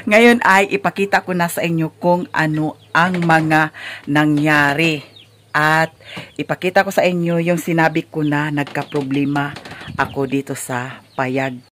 Ngayon ay ipakita ko na sa inyo kung ano ang mga nangyari. At ipakita ko sa inyo yung sinabi ko na nagka-problema ako dito sa payag.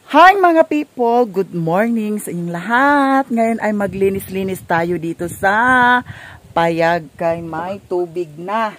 Hi mga people! Good morning sa inyong lahat! Ngayon ay maglinis-linis tayo dito sa payag kay may tubig na.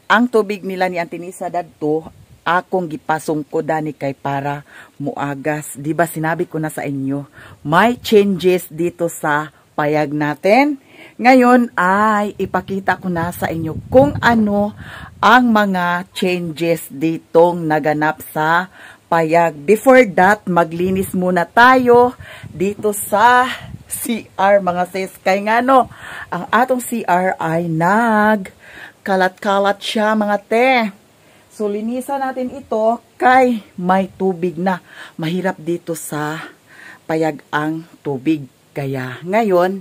Ang tubig nila ni Auntie Nisa dadto, akong gipasungko dani kay para muagas. Di ba sinabi ko na sa inyo, may changes dito sa payag natin. Ngayon ay ipakita ko na sa inyo kung ano ang mga changes ditong naganap sa payag. Before that, maglinis muna tayo dito sa CR mga sis. Kay nga no, ang atong CR ay nag kalat-kalat siya mga te. So linisan natin ito kay may tubig na. Mahirap dito sa payag ang tubig. Kaya ngayon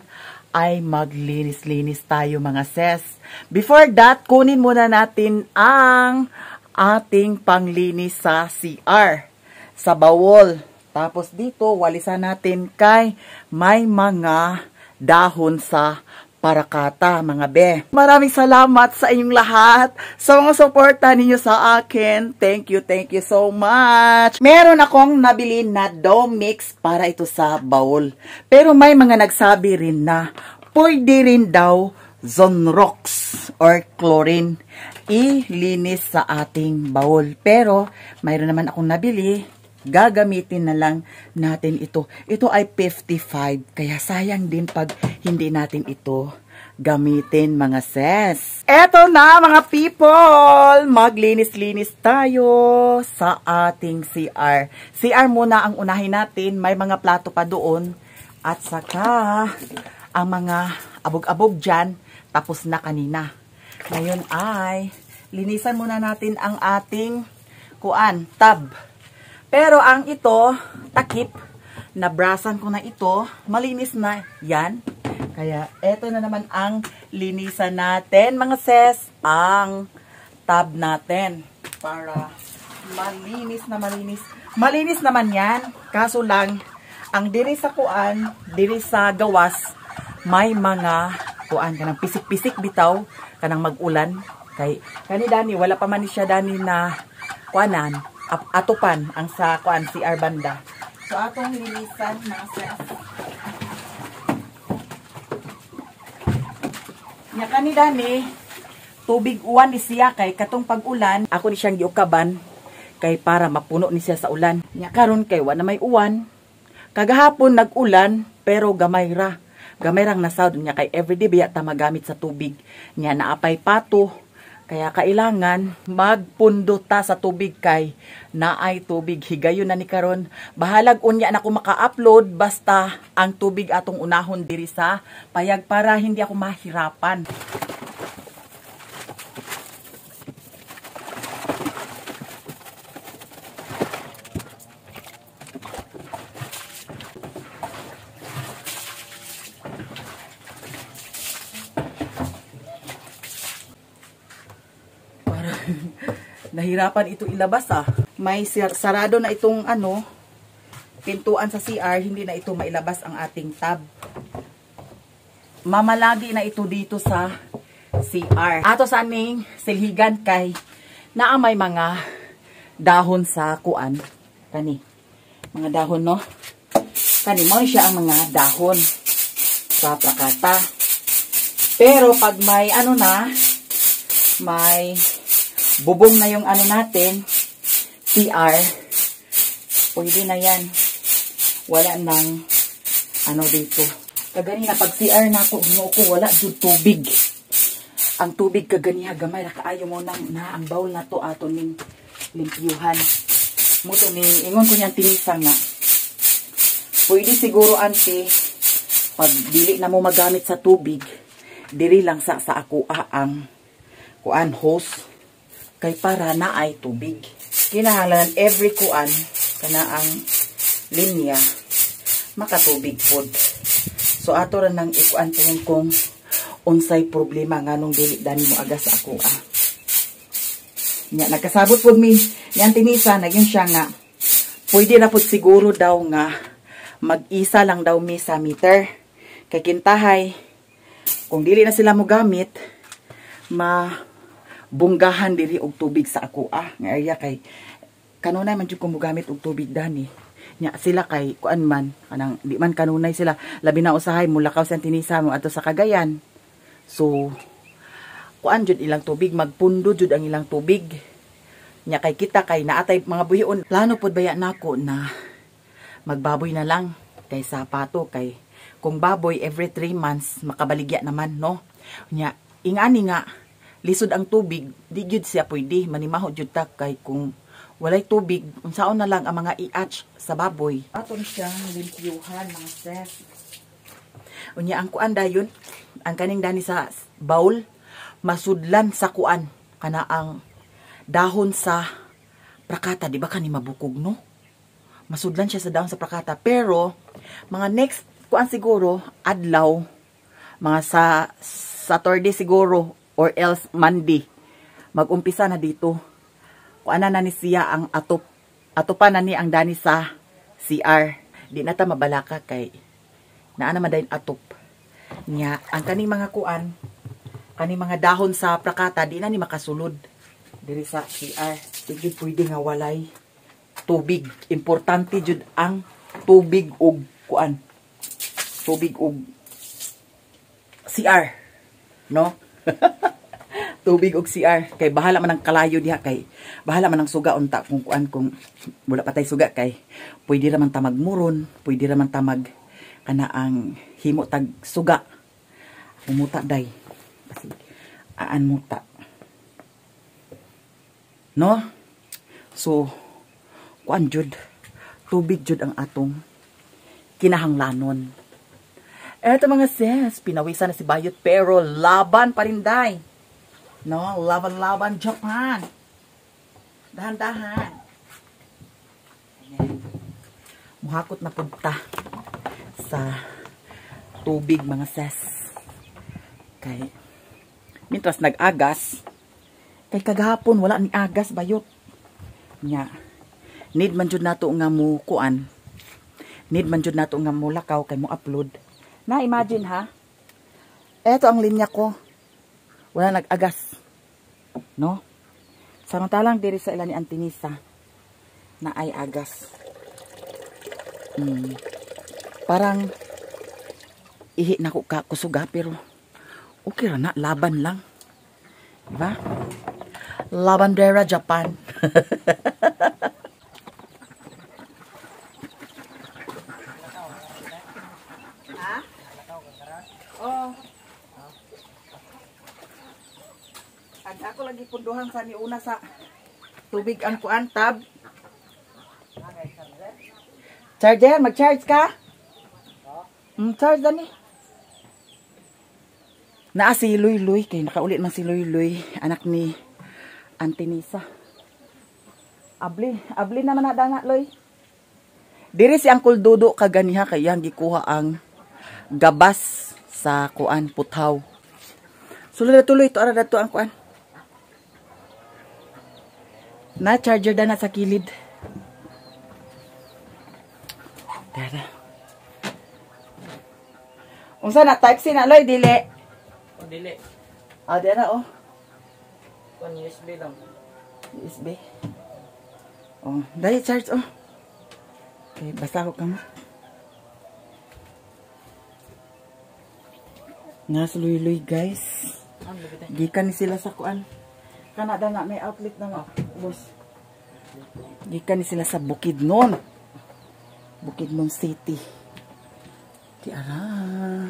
ay maglinis-linis tayo mga sis. Before that, kunin muna natin ang ating panglinis sa CR, sa bawol. Tapos dito, walisan natin kay may mga dahon sa parakata, mga be. Maraming salamat sa inyong lahat, sa mga suporta ninyo sa akin. Thank you so much. Meron akong nabili na Domix para ito sa bawol. Pero may mga nagsabi rin na pwede rin daw Zonrox or chlorine ilinis sa ating bowl. Pero mayroon naman akong nabili, gagamitin na lang natin ito. Ito ay 55, kaya sayang din pag hindi natin ito gamitin mga sis. Eto na mga people, maglinis-linis tayo sa ating CR. CR muna ang unahin natin, may mga plato pa doon at saka ang mga abog-abog dyan, tapos na kanina. Ngayon ay linisan muna natin ang ating kuan, tab. Pero ang ito, takip, nabrasan ko na ito, malinis na yan. Kaya eto na naman ang linisan natin mga sis, ang tab natin para malinis na malinis. Malinis naman yan, kaso lang ang diri sa kuan, diri sa gawas, may mga kuan kanang pisik-pisik bitaw kanang mag-ulan kay kani dani wala pa man ni siya dani na kuanan atupan ang sa kuan CR banda. So atong linisan mga sis. Nya kani dani tubig uwan ni siya kay katong pag-ulan ako ni siyang giukaban kay para mapuno ni siya sa ulan. Nya karon kay wa na may uwan. Kagahapon nag-ulan pero gamay ra. Gamay rang nasawd niya kay everyday biya ta magamit sa tubig. Niya naapay pato. Kaya kailangan magpundo ta sa tubig kay naay tubig. Higayon na ni karon. Bahalag unya na ko maka-upload basta ang tubig atong unahon diri sa payag para hindi ako mahirapan. Nahirapan ito ilabas ah. May sarado na itong ano, pintuan sa CR, hindi na ito mailabas ang ating tub. Mamalagi na ito dito sa CR. Ato sa aning silhigan kay naa may mga dahon sa kuan. Kani. Mga dahon, no? Kani mo siya ang mga dahon sa prakata. Pero pag may ano na, may bubong na yung ano natin, CR, pwede na yan. Wala nang ano dito. Kaganina pag CR na ako, Ginoo ko, wala jud tubig. Ang tubig kaganiha gamay ra kaayo mo nang na ang bowl na to ato ning limpyuhan. Muto ni ingon ko niyang tinisa nga. Pwede siguro auntie pag dili na mo magamit sa tubig, diri lang sa ako ang kuan hose kay para na ay tubig. Kinahanglan every kuan kana ang linya makatubig pod. So ato ra nang ikuan pohon kung unsay problema nganong dili dani mo aga sa ako ah. Nya nagkasabot pod mi ni Tinisa, naging siya nga pwede ra pod siguro daw nga mag-isa lang daw mi sa meter. Kay kintahay kung dili na sila mo gamit, mabunggahan diri og tubig sa ako ah nga area kay kanunay man jud ko mogamit og tubig dani. Nya sila kay kuan man kanang di man kanunay sila, labi na usahay mulakaw sa Tinisa mo adto sa Cagayan. So kuan jud ilang tubig, magpundo jud ang ilang tubig. Nya kay kita kay naatay mga buhion. Plano pod baya nako na magbaboy na lang kaysa pato kay kung baboy every 3 months makabaligya naman, no. Nya ingani nga lisod ang tubig, di gyud siya pwede manimaho jud ta kay kung walay tubig unsaon na lang ang mga iatch sa baboy. Aton siyang limpyuhan mga sis. Unya ang kuan dayon, ang kaning dani sa bowl masudlan sa kuan kana ang dahon sa prakata, di ba kani mabukog, no? Masudlan siya sa dahon sa prakata, pero mga next kuan siguro adlaw, mga sa Saturday siguro or else Monday, magumpisa na dito. Kuan na ni siya ang atop, atopan na ni ang dani sa CR. Di na ta mabalaka kay naa naman dayon atop. Nya ang kaning mga kuan, kaning mga dahon sa prakata di na ni makasulod diri sa CR. Di jud pwede nga walay tubig. Importante jud ang tubig og kuan, tubig og CR, no? Tubig og CR kay bahala man ang kalayo diha, kay bahala man ang suga unta kung kuan, kung wala pa tay suga kay pwede ra man ta magmuron, pwede ra man ta mag kana ang himo tag suga. Umuta day kasi aan muta, no? So kuan jud, tubig jud ang atong kinahanglanon. Eto mga sis, pinawisan na si Bayot pero laban pa rin day. No, laban-laban Japan. Dahan-dahan. Muhakot na punta sa tubig mga sis. Kay mintras nag-agas, kay kagahapon wala ni agas Bayot. Nya need man jud nato nga mo kuan. Need man jud nato nga mo lakaw kay mo upload. Na imagine ha. Eto ang linya ko. Wala nag-agas. No? Samantalang diri sa ilan ni Antinisa na ay agas. Parang ihi na ko ka kusuga pero okay ra na, laban lang. Diba? Labandera Japan. Ha? Oh. Ag ako lagi punduhan sa niuna sa tubig ang kuan tab. Charger, mag-charge ka? Charge dani. Naa si Luy Luy kay nakaulit man si Luy Luy, anak ni Antinisa. Abli, abli naman na danga Luy. Diri si Uncle Dodo kaganiha kay yang gikuha ang gabas sa kuan puthaw. Sulod na tuloy to ara dato ang kuan. Na charger na sa kilid. Dara. Unsa na type C na loy dili? O dili. Ah, dara oh. Kon USB lang. USB. Oh, dali charge oh. Okay, basta ko kamo. Nas luy-luy guys. Gikan ni sila sa kuan. Kanada na may outlet na nga, boss. Gikan ni sila sa Bukidnon. Bukidnon City. Di ara.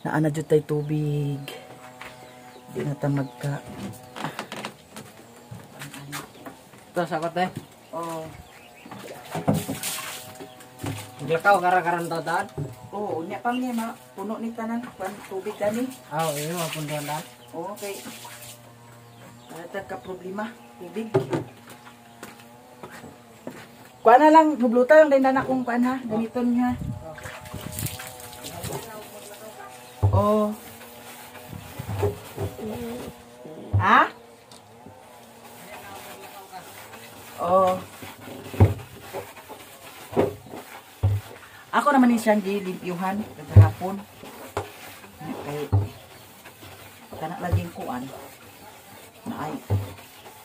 Naa na jud tay tubig. Di na ta magka. Ito sa kote. Oh. Maglakaw kara-karan tataan. Oo, unya pa mi ma puno ni tanan kuan tubig dani. Aw, iyo mapunduan daan. Okay. Wala ka problema, tubig. Kuan na lang, bubluta lang din na akong kuan ha, ganito niya. Oh. Ha? Oh. Ako naman ni siyang gilimpyuhan kagahapon. Kay kana laging kuan na ay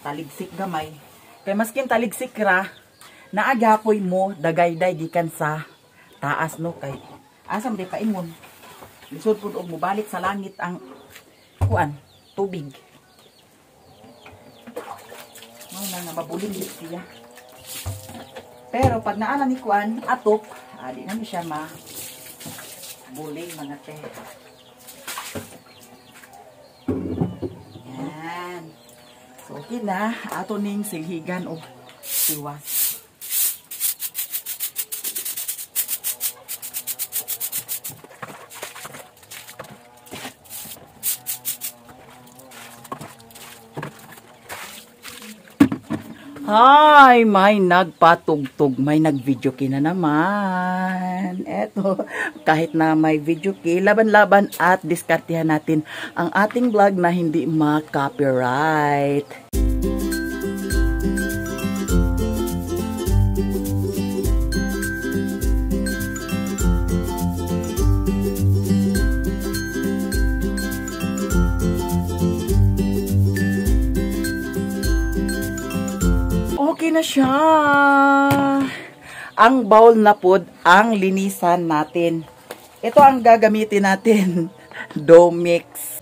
taligsik gamay. Kay maskin taligsik ra, naagapoy mo dagayday gikan sa taas no kay asa man di paingon. Lisod pud og mobalik sa langit ang kuan, tubig. Mao na nga mabuling gid siya. Pero pag naana ni kuan atop, di na siya ma buling mga te. Yan. So okay na ato ning silhigan og siwas. Hi, may nagpatugtog, may nag-video key na naman. Eto, kahit na may video key, laban-laban at diskartehan natin ang ating vlog na hindi ma-copyright. Okay na siya. Ang bowl na pod ang linisan natin. Ito ang gagamitin natin. Dough mix.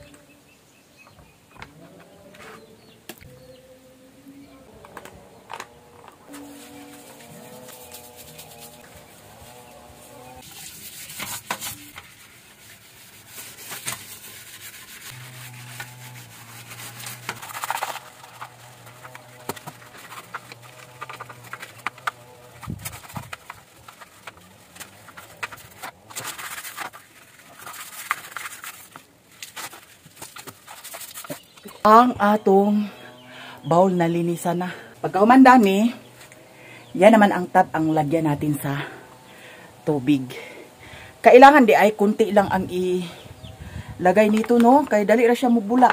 Ang atong bowl na linisan na. Pagka humandami, yan naman ang tub ang lagyan natin sa tubig. Kailangan di ay kunti lang ang ilagay nito, no? Kay dali ra siya mubula.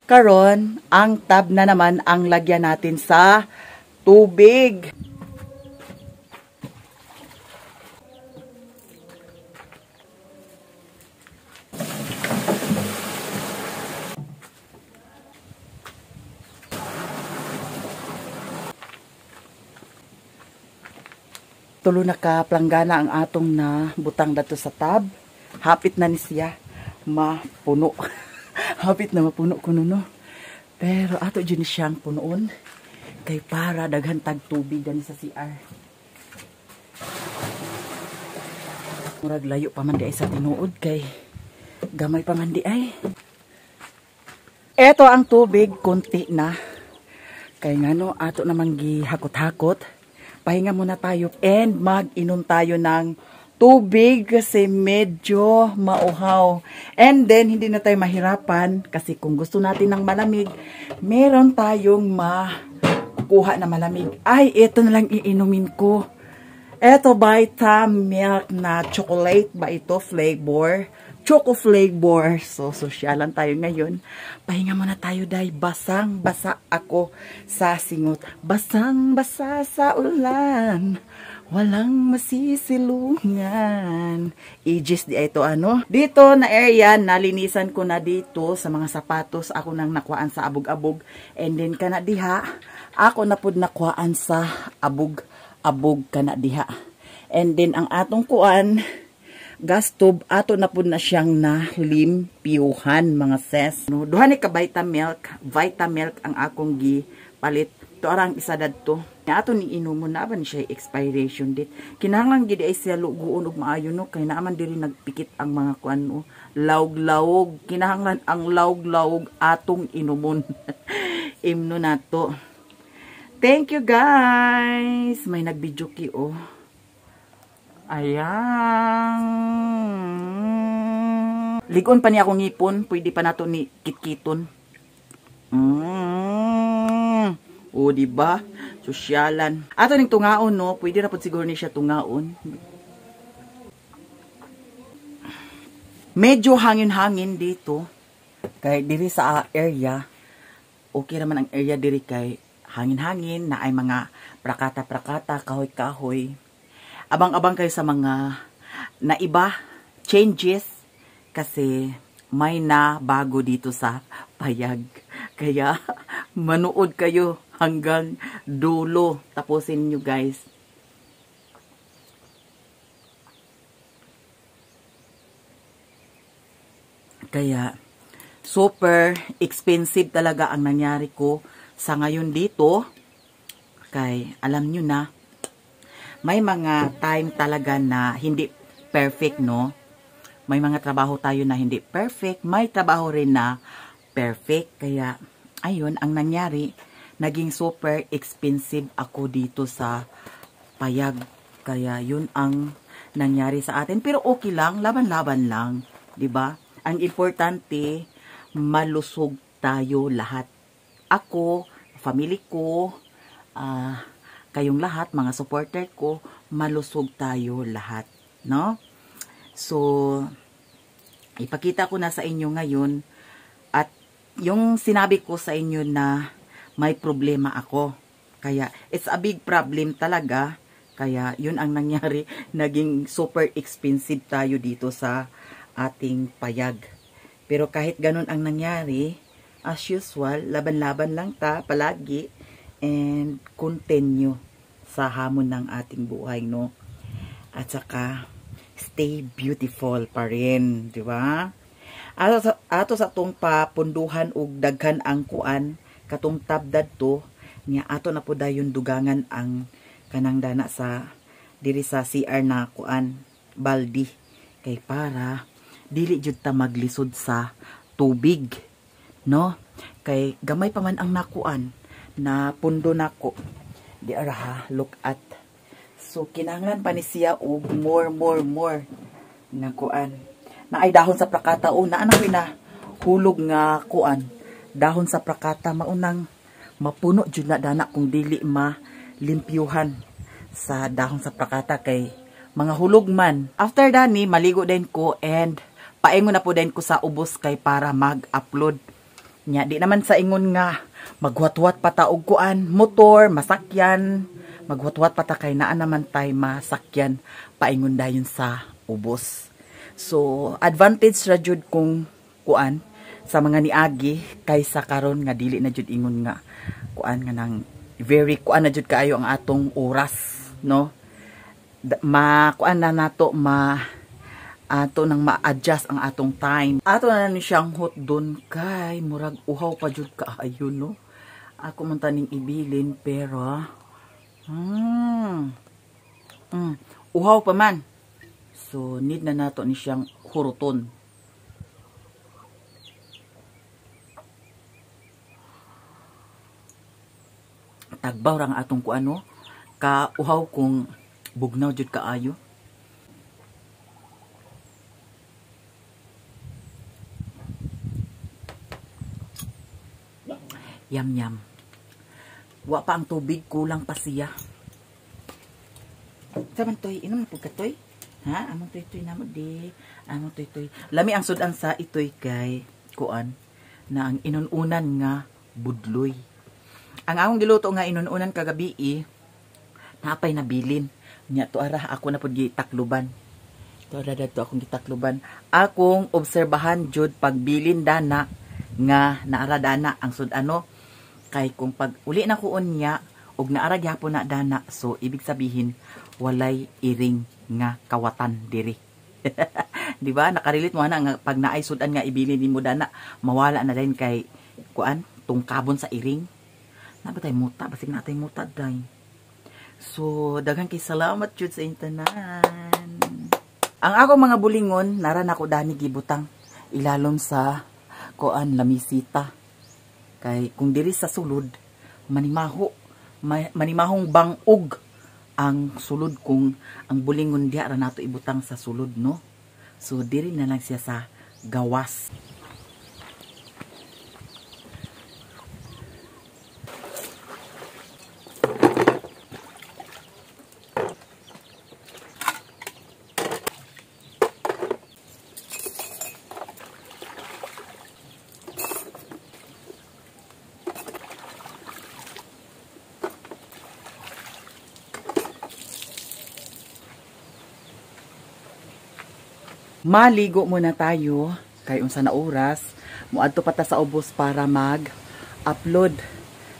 Karon, ang tub na naman ang lagyan natin sa tubig. Tulo na ka planggana ang atong na butang dato sa tub. Hapit na ni siya mapuno. Hapit na mapuno kuno no. Pero ato jud ni siyang punoon kay para daghan tag tubig dani sa CR. Murag layo pa man di ay sa tinuod kay gamay pa man di ay. Eto ang tubig, konti na. Kay ngano ato namang gihakot-hakot. Pahinga muna tayo and mag-inom tayo ng tubig kasi medyo mauhaw. And then, hindi na tayo mahirapan kasi kung gusto natin ng malamig, meron tayong makukuha na malamig. Ay, ito na lang iinumin ko. Eto, Vitamilk na chocolate ba ito? Flavor. Choco flavor. So, sosyalan tayo ngayon. Pahinga muna tayo dahil basang-basa ako sa singot. Basang-basa sa ulan. Walang masisilungan. Aegis di ito ano. Dito na area, nalinisan ko na dito sa mga sapatos. Ako nang nakuhaan sa abog-abog. And then kana diha, ako na pud nakuhaan sa abog-abog kana diha. And then ang atong kuan, gas tube, ato na pud na siyang nalimpyuhan mga ses. No, duha ni ka Vitamilk, Vitamilk ang akong gipalit. To arang isa dadto. Ato ni inumon na ba ni siya expiration date. Kinahanglan gid ay siya luguon og maayo no kay naa man diri nagpikit ang mga kuan no. Lawg-lawog, kinahanglan ang lawg-lawog atong inumon. Imno nato. Thank you guys. May nag-video ki oh. Ayan. Ligon pa niya akong ngipon, pwede pa nato ni kitkiton. O, di ba? Sosyalan. Ato ning tungaon, no? Pwede na pud siguro ni siya tungaon. Medyo hangin-hangin dito. Kay diri sa area, okay raman ang area diri kay hangin-hangin na ay mga prakata-prakata, kahoy-kahoy. Abang-abang kayo sa mga naiba, changes, kasi may na bago dito sa payag. Kaya manood kayo hanggang dulo. Tapusin nyo guys. Kaya super expensive talaga ang nangyari ko sa ngayon dito. Kay alam nyo na, may mga time talaga na hindi perfect, no? May mga trabaho tayo na hindi perfect. May trabaho rin na perfect. Kaya, ayun, ang nangyari, naging super expensive ako dito sa payag. Kaya, yun ang nangyari sa atin. Pero okay lang, laban-laban lang, diba? Ang importante, malusog tayo lahat. Ako, family ko, kayong lahat, mga supporter ko, malusog tayo lahat, no? So, ipakita ko na sa inyo ngayon at yung sinabi ko sa inyo na may problema ako. Kaya, it's a big problem talaga. Kaya, yun ang nangyari. Naging super expensive tayo dito sa ating payag. Pero kahit ganun ang nangyari, as usual, laban-laban lang ta palagi and continue sa hamon ng ating buhay, no? At saka, stay beautiful pa rin, di ba? Ato sa atong papunduhan og daghan ang kuan, katong tabdad to, niya ato na po dayon dugangan ang kanang dana sa diri sa CR na kuan, baldi, kay para dili jud ta maglisod sa tubig, no? Kay gamay pa man ang nakuan na pundo nako. Di ara ha, look at. So kinahanglan pa ni siya og more na kuan. Naay dahon sa prakata o naa na koy na hulog nga kuan. Dahon sa prakata maunang mapuno jud na dana kung dili malimpyuhan sa dahon sa prakata kay mga hulog man. After dani maligo din ko and paingon na po din ko sa ubos kay para mag-upload. Nya di naman sa ingon nga maghuwat-huwat pa ta og kuan, motor, masakyan, maghuwat-huwat pa ta kay naa naman tay masakyan paingon dayon sa ubos. So advantage ra jud kung kuan sa mga niagi kaysa karon nga dili na jud ingon nga kuan nga nang very kuan na jud kaayo ang atong oras, no? Ma kuan na nato ma ato nang ma-adjust ang atong time. Ato na ni siyang hot doon kay murag uhaw pa jud kaayo, no? Ako man taning ibilin pero uhaw pa man. So need na nato ni siyang huruton. Tagbaw ra ang atong kuano ka uhaw kung bugnaw jud kaayo. Yam yam. Wa pa ang tubig, kulang pa siya. Sa man toy, inom na pud ka toy. Ha? Among toy-toy namo di. Among toy-toy. Lami ang sudan sa itoy kay kuan na ang inununan nga budloy. Ang akong giluto nga inununan kagabi napay nabilin. Nya to ara ako na pud gitakluban. To ara dadto akong gitakluban. Akong obserbahan jud pagbilin dana nga naara dana ang sud-ano kay kung pag uli na ko unya og naara gyapon na dana, so ibig sabihin walay iring nga kawatan diri. Di ba? Nakarelate mo ana nga pag naay sudan nga ibilin nimo dana, mawala na din kay kuan tungkabon sa iring. Na ba tay muta? Basig na tay muta day. So daghan kay salamat jud sa inyong tanan. Ang akong mga bulingon nara nako dani gibutang ilalom sa kuan lamisita. Kay kung diri sa sulod manimaho, manimahong bangog ang sulod kung ang bulingon diha ra nato ibutang sa sulod, no? So diri na lang siya sa gawas. Maligo muna tayo kay unsa na oras, moadto pa ta sa ubos para mag-upload.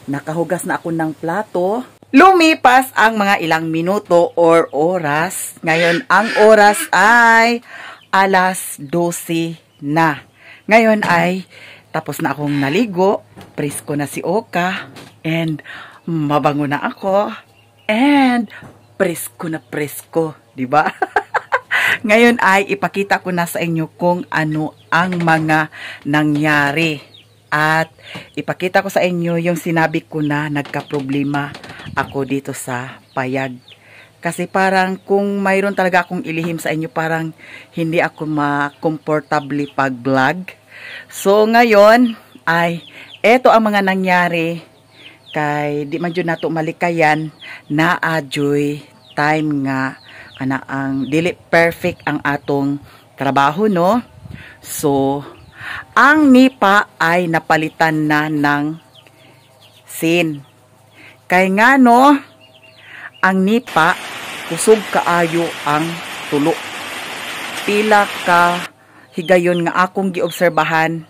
Nakahugas na ako ng plato. Lumipas ang mga ilang minuto or oras. Ngayon ang oras ay 12:00 na. Ngayon ay tapos na akong naligo, presko na si Oka, and mabango na ako, and presko na presko, di ba? Ngayon ay ipakita ko na sa inyo kung ano ang mga nangyari. At ipakita ko sa inyo yung sinabi ko na nagka-problema ako dito sa payag. Kasi parang kung mayroon talaga akong ilihim sa inyo, parang hindi ako ma-comfortable pag-vlog. So ngayon ay eto ang mga nangyari. Kay di man jud nato malikayan na adyoy time nga kana ang dili perfect ang atong trabaho, no? So ang nipa ay napalitan na ng sin. Kay nga no, ang nipa kusog kaayo ang tulo. Pila ka higayon nga akong giobserbahan,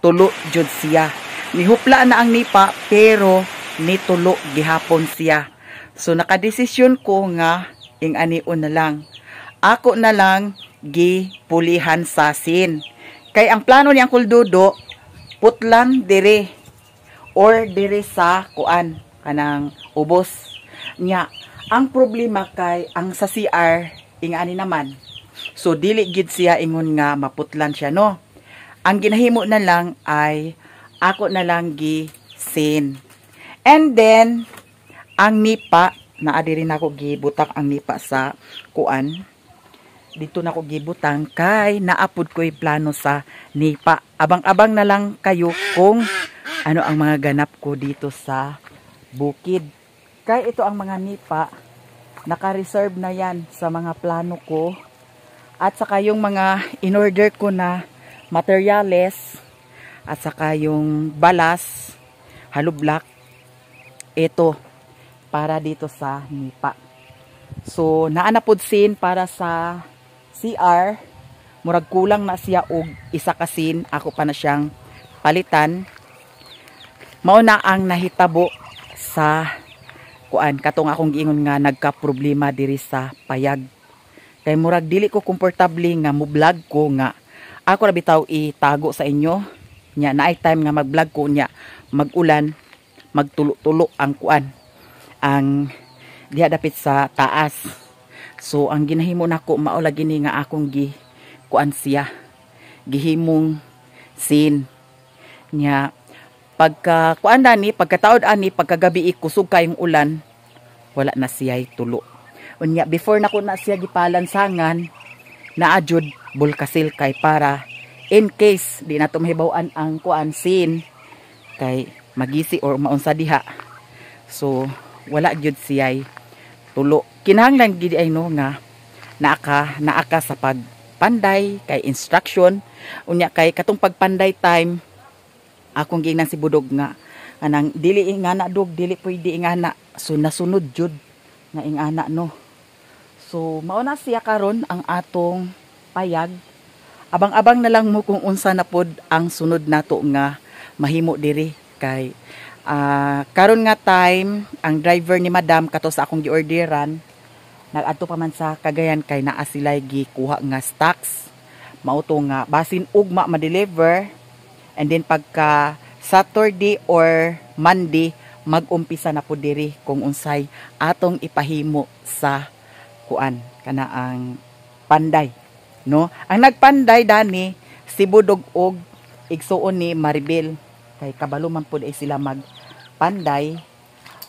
tulo jud siya. Nihupla na ang nipa pero nitulo gihapon siya. So nakadesisyon ko nga ing anion na lang. Ako na lang gipulihan sa sin. Kay ang plano ni Uncle Dudo, putlan dire or dire sa kuan kanang ubos. Nya, ang problema kay ang sa CR ingani naman. So dili gid siya ingon nga maputlan siya, no. Ang ginahimo na lang ay ako na lang gi sin. And then ang nipa naa diri nako gibutang ang nipa sa kuan. Dito nako gibutang kay naapod ko'y plano sa nipa. Abang-abang na lang kayo kung ano ang mga ganap ko dito sa bukid. Kay ito ang mga nipa, naka-reserve na yan sa mga plano ko. At saka yung mga in-order ko na materyales, at saka yung balas, hollow block, ito para dito sa nipa. So naa na pud sin para sa CR, murag kulang na siya og isa ka sin, ako pa na siyang palitan. Mao na ang nahitabo sa kuan katong akong giingon nga nagka-problema diri sa payag. Kay murag dili ko komportable nga mo-vlog ko nga ako ra bitaw itago sa inyo. Nya naay time nga mag-vlog ko nya mag-ulan, magtulo-tulo ang kuan, ang diha dapit sa taas. So ang ginahimo nako mao lagi ni nga akong gi kuan siya, gihimong sin. Nya pagka kuan dani, pagkataod ani, pagkagabi kusog kayong ulan, wala na siya tulo. Unya before nako na siya gipalansangan, naa jud bulkasil kay para in case di nato mahibaw-an ang kuan sin kay magisi or maunsa diha. So wala gyud siya'y Tulo. Kinahanglan gid ay no nga naa ka sa pagpanday kay instruction. Unya kay katong pagpanday time, akong giingnan si Budog nga anang dili ingana dog, dili pwede ingana. So nasunod jud nga ingana, no. So mao na siya karon ang atong payag. Abang-abang na lang mo kung unsa na pod ang sunod nato nga mahimo diri kay karon nga time, ang driver ni Madam kato sa akong giorderan nagadto pa man sa Cagayan kay naa sila'y gikuha nga stocks. Mao to nga basin ugma ma-deliver and then pagka Saturday or Monday, mag-umpisa na po diri kung unsay atong ipahimo sa kuan kana ang panday, no. Ang nagpanday dani si Budog og igsuon ni Maribel kay kabalo man pud ay sila magpanday.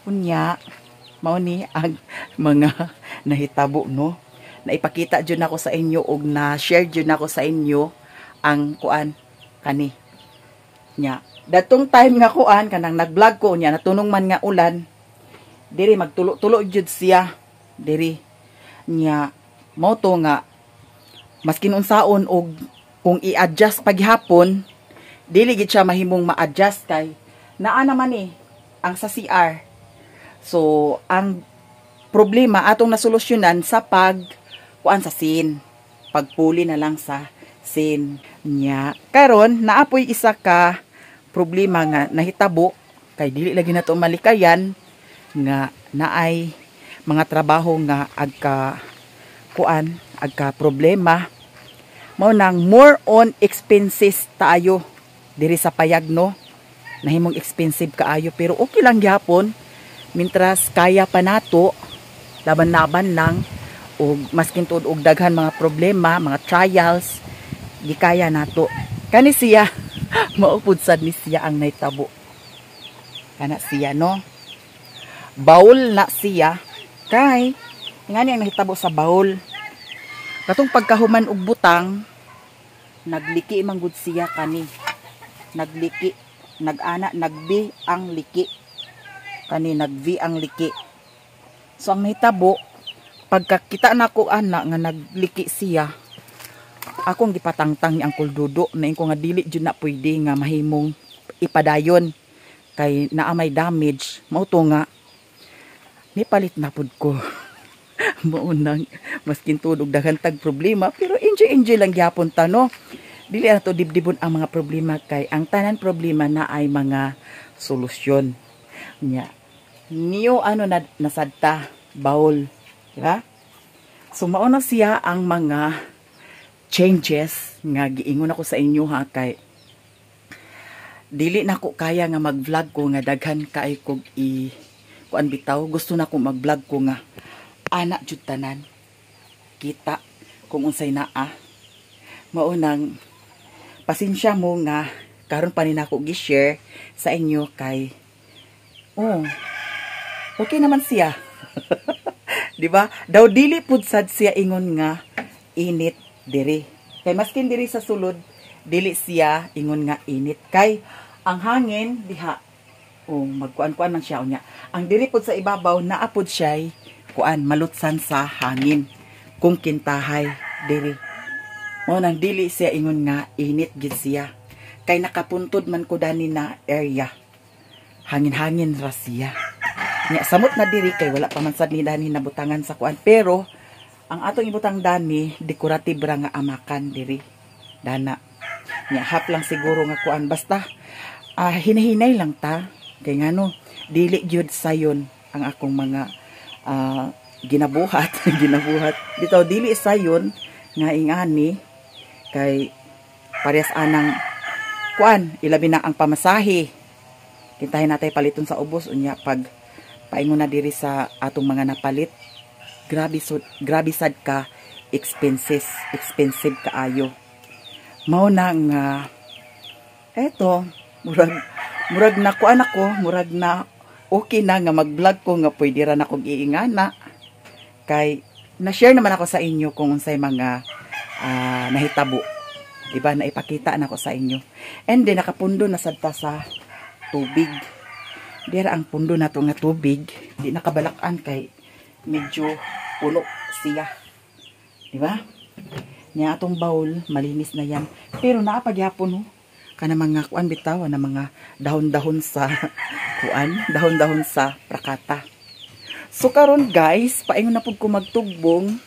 Unya mao ni ang mga nahitabo, no. Naipakita jud nako sa inyo og na share jud nako sa inyo ang kuan kani nya. Datong time nga kuan kanang nag-vlog ko nya natunong man nga ulan diri, magtulo-tulo jud siya diri. Nya mao to nga maskin unsaon og kung i-adjust paghapon, dili gid siya mahimong ma-adjust kay naa naman ni ang sa CR. So ang problema atong nasolusyonan sa pag kuan sa sin, pagpuli na lang sa sin nya. Karon naapoy isa ka problema nga nahitabo kay dili lagi nato malikayan nga naay mga trabaho nga agka kuan, agka problema. Mao nang more on expenses tayo diri sa payag, no. Nahimong expensive kaayo, pero okay lang gyapon mintras kaya pa nato, laban-laban lang. Og maskin tuod og daghan mga problema, mga trials, gikaya nato. Kani siya, mao pud sad ni siya ang nahitabo kana siya, no. Bowl na siya kay ngani ang nahitabo sa bowl, katong pagkahuman og butang, nagliki man gud siya kani. Nagliki, nag-ana, nag-V ang liki kani, nag-V ang liki. So ang nahitabo, pagkakita nako ana nga nagliki siya, akong gipatangtang ni Uncle Dudo na ko nga dili jud na pwede nga mahimong ipadayon kay naa may damage. Mao to nga nipalit na pud ko. Mao nang maskin tuod og daghan tag problema, pero enjoy enjoy lang gyapon ta, no. Dili na to dibdibon ang mga problema kay ang tanan problema na ay mga solusyon nya. Niyo ano na nasadta bowl, di ba? So mao na siya ang mga changes nga giingon ako sa inyo ha, kay dili na ko kaya nga mag-vlog ko nga daghan kay kog i kuan bitaw. Gusto na ko mag-vlog ko nga ana jud tanan kita kung unsay naa. Mao nang pasensya mo nga karon pa ni nako gi-share sa inyo kay oh, okay naman siya, di ba? Daw dili pud sad siya ingon nga init diri kay maskin diri sa sulod, dili siya ingon nga init kay ang hangin diha, oh, magkuan-kuan man siya. Unya ang diri pud sa ibabaw, naa pud siya'y kuan, malutsan sa hangin kung kintahay diri. Mao nang dili siya ingon nga init gid siya kay nakapuntod man ko dani na area, hangin-hangin ra siya. Nya samot na diri kay wala pa man sad ni dani nabutangan sa kuan, pero ang atong ibutang dani, decorative ra nga amakan diri dana. Nya half lang siguro nga kuan. Basta hinahinay lang ta kay ngano dili gyud sayon ang akong mga ginabuhat. Ginabuhat bitaw, dili sayon nga ingani kay parehas anang kuan, ilabi na ang pamasahe. Kintahin natay paliton sa ubos. Unya pag paingon na diri sa atong mga napalit, grabe, so, grabe sad ka expenses, expensive kaayo. Mao na nga eto, murag na kuan ako, murag na okay na nga mag-vlog ko nga pwede ra na kog iingana kay na-share naman ako sa inyo kung unsay mga nahitabo, diba? Naipakita na ko sa inyo. And then nakapundo na sad ta sa tubig. Dira ang pundo nato nga tubig, di nakabalak-an kay Medyo puno siya. Di ba? Nya atong bowl, malinis na yan. Pero naa pagyapon no. Kana mga kuan bitaw na mga dahon-dahon sa kuan, dahon-dahon sa prakata. So karon guys, paingon na pud ko magtugbong.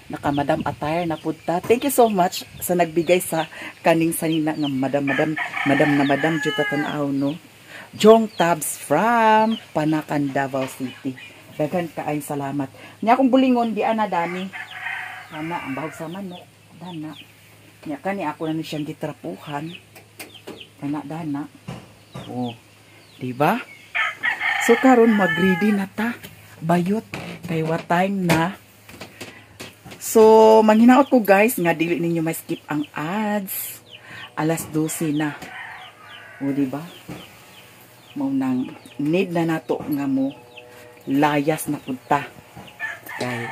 Naka madam attire na pud ta. Thank you so much sa nagbigay sa kaning sanina nga madam madam madam na madam jud ta tan-aw no. Jong Tabs from Panacan, Davao City. Daghan kaayong salamat. Nya akong bulingon di ana dani. Ana ang bahog sa manok dana. Nya kani ako na ni siyang gitrapuhan. Kana dana. Oh, di ba? So karon magready na ta. Bayot kay what time na. So manghinaot ko guys nga dili ninyo ma-skip ang ads. 12:00 na. O di ba? Mao nang need na nato nga mo layas na pud ta kay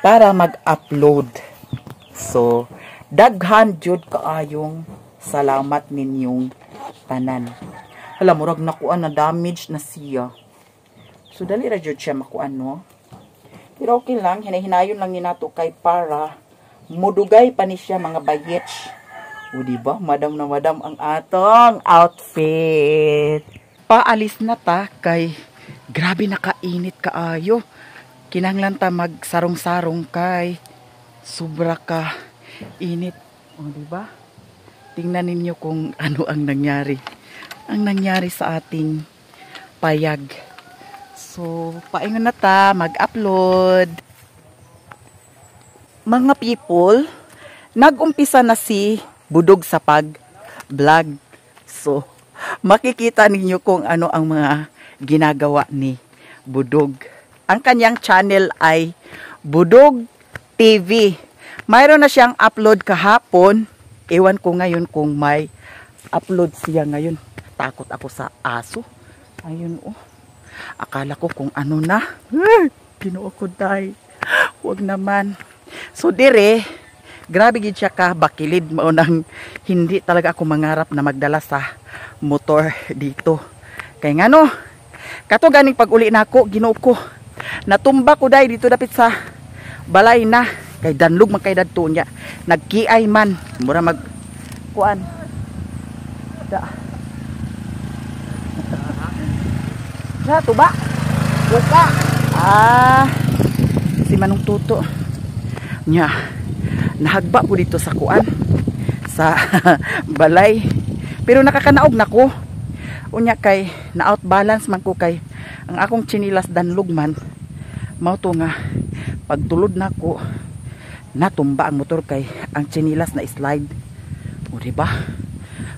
para mag-upload. So daghan jud kaayong salamat ninyong tanan. Hala, murag nakuan na damage na siya. So dali ra jud siya makuan no. Pero okay lang, hinay-hinayon lang ni nato kay para mudugay pa ni siya mga bayetch. O di ba? Madam na madam ang atong outfit. Paalis na ta kay grabe nakainit kaayo. Kinahanglan ta magsarong-sarong kay sobra ka init. O di ba? Tingnan ninyo kung ano ang nangyari. Ang nangyari sa ating payag. So, paingon na ta mag-upload. Mga people, nag-umpisa na si Budog sa pag-vlog. So, makikita ninyo kung ano ang mga ginagawa ni Budog. Ang kanyang channel ay Budog TV. Mayroon na siyang upload kahapon. Ewan ko ngayon kung may upload siya ngayon. Takot ako sa aso. Ayun oh. Akala ko kung ano na. Ginoo ko day. Huwag naman. So dire, grabe gid siya ka bakilid. Mao nang hindi talaga ako mangarap na magdala sa motor dito. Kay ngano, kato ganing pag-uli nako, Ginoo ko. Natumba ko day dito dapit sa balay na. Kay danlog man kay dadto niya. Nagkiay man, mura mag kuan. Da. Da tuba. Wala. Ah, si Manong Tuto. Nya, nahagba po dito sa kuan, sa balay. Pero nakakanaog na ko. Unya kay na outbalance man ko kay ang akong tsinilas danlog man. Mao to nga pagtulod nako natumba ang motor kay ang tsinilas na slide. O di ba?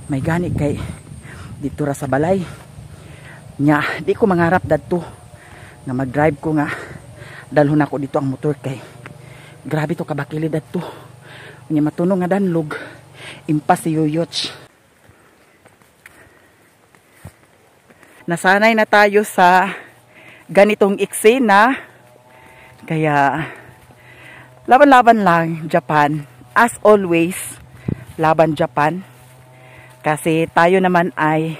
May gani kay dito ra sa balay. Nya, di ko mangarap dadto nga mag-drive ko nga dalhon ako dito ang motor kay grabe to kabakili dadto. Unya matunog nga danlog impas si Yoyoch. Nasanay na tayo sa ganitong eksena. Kaya laban-laban lang Japan. As always, laban Japan. Kasi tayo naman ay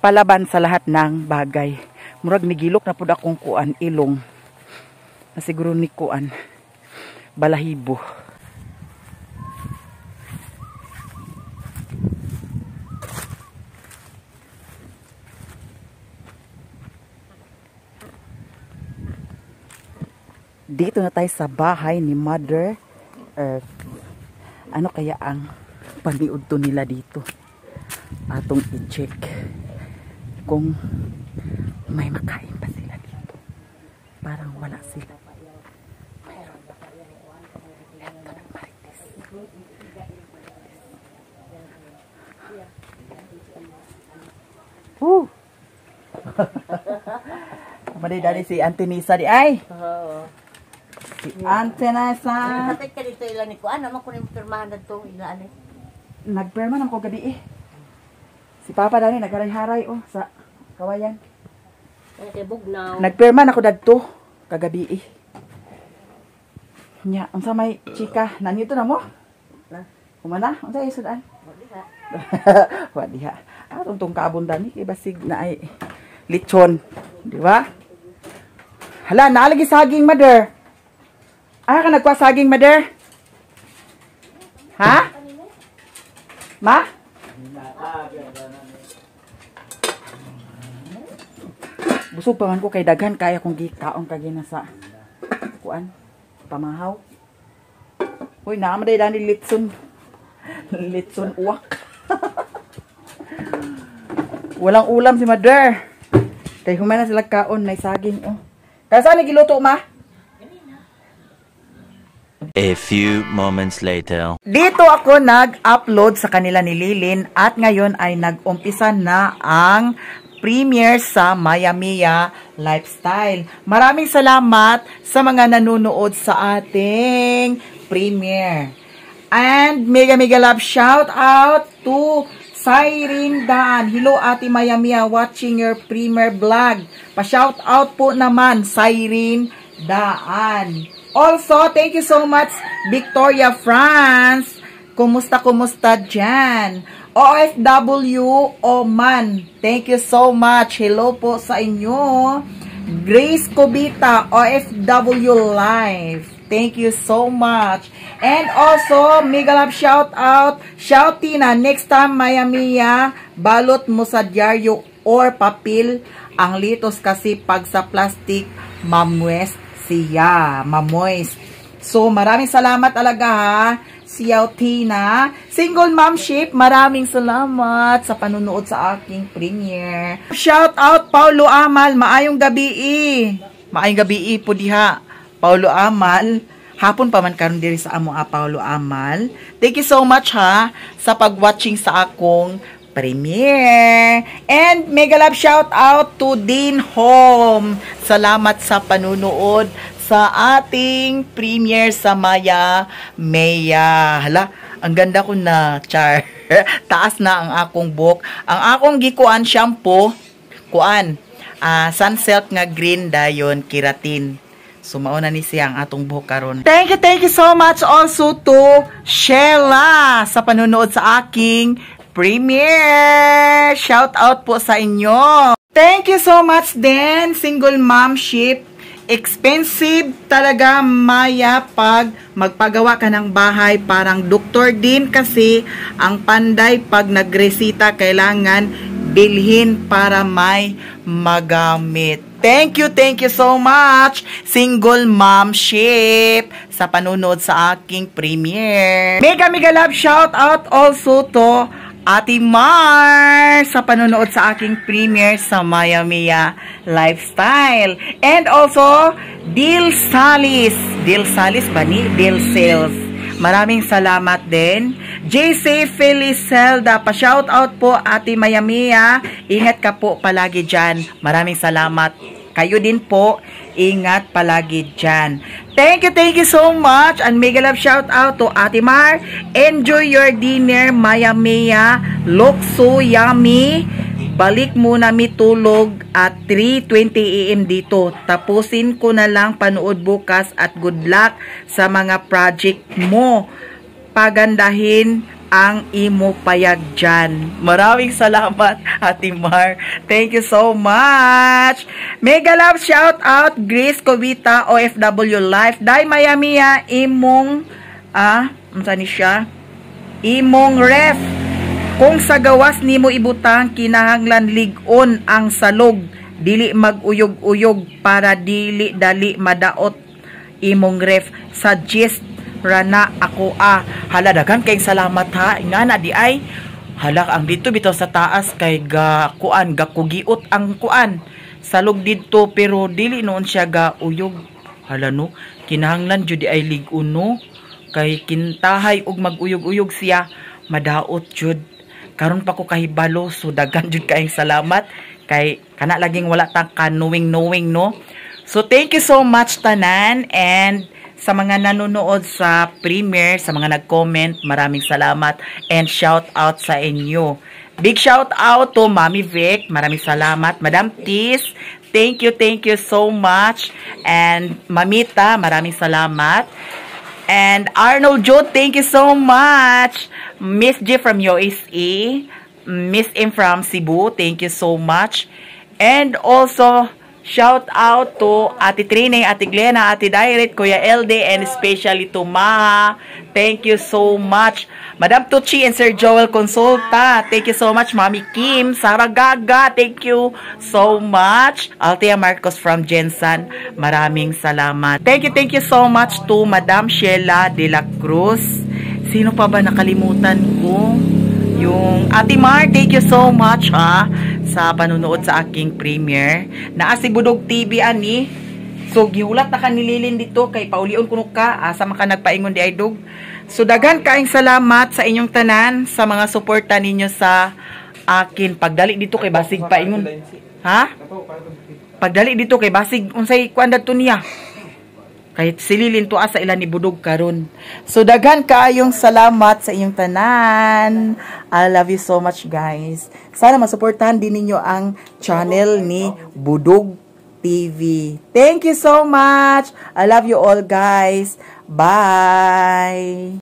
palaban sa lahat ng bagay. Murag nigilok na pud akong kuan ilong. Nasiguro ni kuan balahibo. Dito na tayo sa bahay ni Mother Earth. Ano kaya ang paniudto nila dito? Atong i-check kung may makain pa sila dito. Parang wala sila. Mayroon pa. Eto, nagmarites. Woo! Kamali dali si Auntie Nisa di ay. Oo. Si Auntie Nisa. Hatay ka dito ilan ni ko. Ano man kunin pirmahan na itong ilaan eh. Nagpirma naman ko gabi eh. Si Papa dani nagharay-haray oh sa kawayan. Kaya kay Bugnaw. Nagpirma na ko dadto kagabi eh. Nya, unsa may chika nanito na mo? Na. Kumana, unsa ay sudan? Wa diha. Wa diha. Atong tong kaabon dani kay basig na ay lechon, di ba? Hala, naa lagi saging, mother. Ah, ka nagkuha saging, mother? Ha? Ma? Busog pa man ko kay daghan kaya kong gikaon kagina sa kuan pamahaw. Uy, naa man day dani litson. Litson uwak. Walang ulam si mother. Kay human na sila kaon may saging oh. Kaya saan giluto, ma? A few moments later. Dito ako nag-upload sa kanila ni Lilin at ngayon ay nag-umpisa na ang premiere sa Maya Mia Lifestyle. Maraming salamat sa mga nanonood sa ating premiere. And mega mega love shout out to Cyrene Daan. Hello, Ate Maya Mia, watching your premiere vlog. Pa-shout out po naman, Cyrene Daan. Also, thank you so much, Victoria France. Kumusta, kumusta dyan? OFW Oman. Thank you so much. Hello po sa inyo. Grace Cobita, OFW Life. Thank you so much. And also, mega love shout out, shout Tina, next time, Maya Mia, balot mo sa dyaryo or papel ang litos kasi pag sa plastic, mamoist siya. Mamoist. So, maraming salamat talaga ha. Siyaw Tina. Single Mom Ship, maraming salamat sa panunood sa aking premiere. Shout out Paulo Amal, maayong gabi eh. Maayong gabi eh po diha. Paulo Amal, hapon pa man karon diri sa amo a Paulo Amal. Thank you so much ha sa pag-watching sa akong premiere. And mega love shout out to Dean Home. Salamat sa panunood sa ating premiere sa Maya Mea. Hala, ang ganda ko na, char. Taas na ang akong buhok. Ang akong gikuan shampoo, kuan, Sunsilk nga green dayon keratin. So, mauna ni siya ang atong buhok karon. Thank you so much also to Sheila sa panunood sa aking premiere. Shout out po sa inyo. Thank you so much din, Single Mom Ship. Expensive talaga, Maya, pag magpagawa ka ng bahay. Parang doktor din kasi ang panday pag nagresita, kailangan bilhin para may magamit. Thank you so much, Single Mom Ship, sa panunood sa aking premiere. Mega mega love shout out also to Ate Mar sa panonood sa aking premiere sa Maya Mia Lifestyle. And also, Dil Salis. Dil Salis ba ni? Dil Sales. Maraming salamat din. JC Felicelda, pa-shout out po, Ate Maya Mia. Ingat ka po palagi dyan. Maraming salamat. Kayo din po, ingat palagi dyan. Thank you so much. And mega love shout out to Ate Mar. Enjoy your dinner, Maya Mia. Look so yummy. Balik muna mi tulog at 3:20 AM dito. Tapusin ko na lang panood bukas at good luck sa mga project mo. Pagandahin ang imo payag dyan. Maraming salamat, Ate Mar. Thank you so much. Mega love shout out, Grace Covita, OFW Life. Dai Maya Mia, imong, unsa ni siya? Imong ref. Kung sa gawas nimo ibutang, kinahanglan lig-on ang salog. Dili mag-uyog-uyog para dili dali madaot imong ref. Suggest rana ako ah. Hala, daghan kay salamat ha. Nga na di ay. Hala, ang dito bitaw sa taas kay ga kuan, ga kugiot ang kuan. Salog didto pero dili noon siya ga uyog. Hala no, kinahanglan jud di ay lig-on no. Kay kintahay og mag-uyog-uyog siya, madaot jud. Karon pa ko kahibalo, so daghan jud kaayong salamat kay kana laging wala tang ka-knowing-knowing no. So thank you so much tanan and sa mga nanonood sa premiere, sa mga nag-comment, maraming salamat and shout out sa inyo. Big shout out to Mami Vic, maraming salamat. Madam Tis, thank you so much. And Mamita, maraming salamat. And Arnold Joe, thank you so much. Miss G from USA, Miss M from Cebu, thank you so much. And also, Shout out to Ate Trine, Ate Glena, Ate Dairet, Kuya LD, and especially to Maha. Thank you so much. Madam Tucci and Sir Joel Consulta. Thank you so much. Mami Kim, Sara Gaga, thank you so much. Althea Marcos from Jensen, maraming salamat. Thank you so much to Madam Sheila De La Cruz. Sino pa ba nakalimutan ko? Yung Ate Mar, thank you so much ha sa panunood sa aking premiere. Naa si Budog TV ani. So gihulat na ka nililin dito kay paulion kuno ka asa man ka nagpaingon di ay dog. So daghan kaayong salamat sa inyong tanan sa mga suporta ninyo sa akin pagdali dito kay basig paingon. Ha? Pagdali dito kay basig unsay kuan dadto niya? Kahit sililin to sa ilan ni Budog karon. So daghan kaayong salamat sa inyong tanan. I love you so much, guys. Sana masuportahan din ninyo ang channel ni Budog TV. Thank you so much. I love you all, guys. Bye.